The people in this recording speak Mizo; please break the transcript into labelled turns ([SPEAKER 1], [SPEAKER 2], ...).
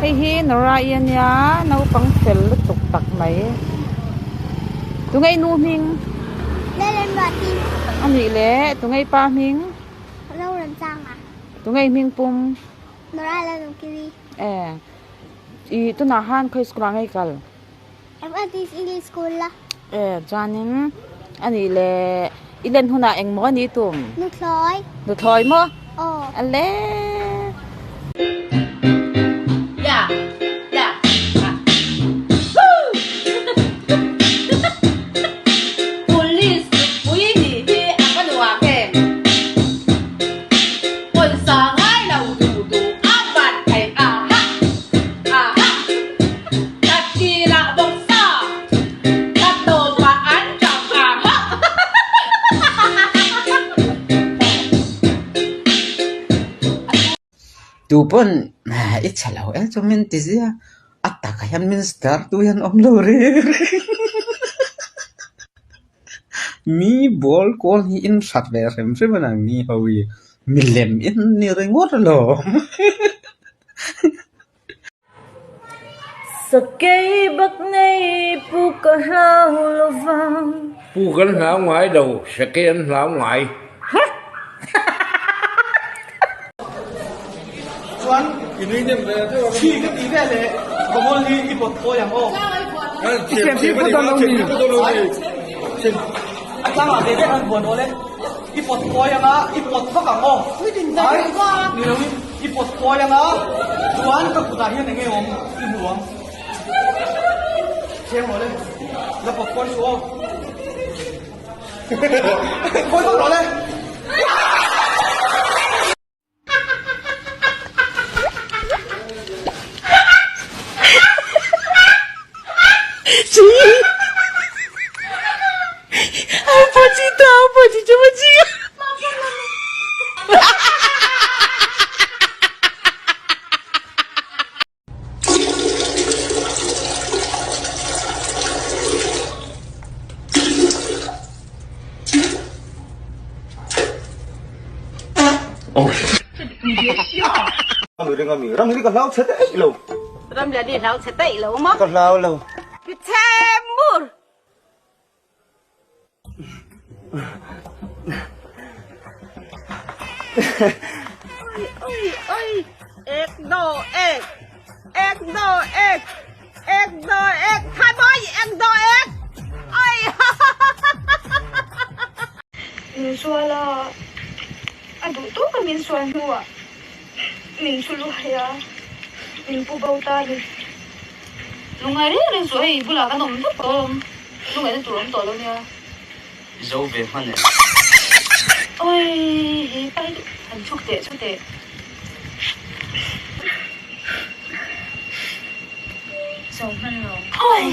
[SPEAKER 1] Hei hi Nora-i a nia naupang fel lutuk tak mai. Tunge i nu hming?
[SPEAKER 2] Lalremruati.
[SPEAKER 1] A nih leh tunge i pa hming?
[SPEAKER 2] Zoramchanga.
[SPEAKER 1] Tunge i hming pum?
[SPEAKER 2] Nora Lalnungkiri.
[SPEAKER 1] E i tunah khan khawi school ah nge i kal?
[SPEAKER 2] Adventist English School la.
[SPEAKER 1] E chuanin a nih leh i len hunah engmaw a ni tum?
[SPEAKER 2] Nuthlawi.
[SPEAKER 1] Nuthlawi maw?
[SPEAKER 2] Aw.
[SPEAKER 1] A le.
[SPEAKER 3] Police nupui nih hi a va nuam em? Pawisa ngai lo duh duh a van thei aha aha Ka tir ah bawk sa ka tawp ah an tap aha.
[SPEAKER 4] Tu pawn i chhe lo e chu min ti zia a takah hian min star tu hian awm lo reng reng mi ball kual hi in hrat ve hrim hrim a nang ni ho hi milem in ni ringawt alawm.
[SPEAKER 5] Sakei bak nei pu ka hlau lo vang.
[SPEAKER 6] Pu kan hlau ngai lo, sakei an hlau ngai.
[SPEAKER 7] Chuan thi ka ti ve leh Kawmol hi i pawt kawi ang aw. I siam thil phawt dawn lo mi? A tlangah ve ve han buan awl e. I pawt kawi ang a, i pawt vak ang aw. Ai, ni lo in. I pawt kawi ang a, chuan ka kutah hian enge awm i hmu ang. Chiang rawh le, la pawt kawi suh aw. Kawi vak rawh le.
[SPEAKER 5] Min sual a, a duh tawk a min sual hnuah min chu luhai a, min pu bo ta a ni. Lungngai reng reng suh hei bulah kan awm vek tawh alawm, lungngaihna tur awm tawh lo nia.
[SPEAKER 8] Zo ve hman em?
[SPEAKER 5] Oi he pa hi han chhuk teh chu teh. Zo hman lo. Oi!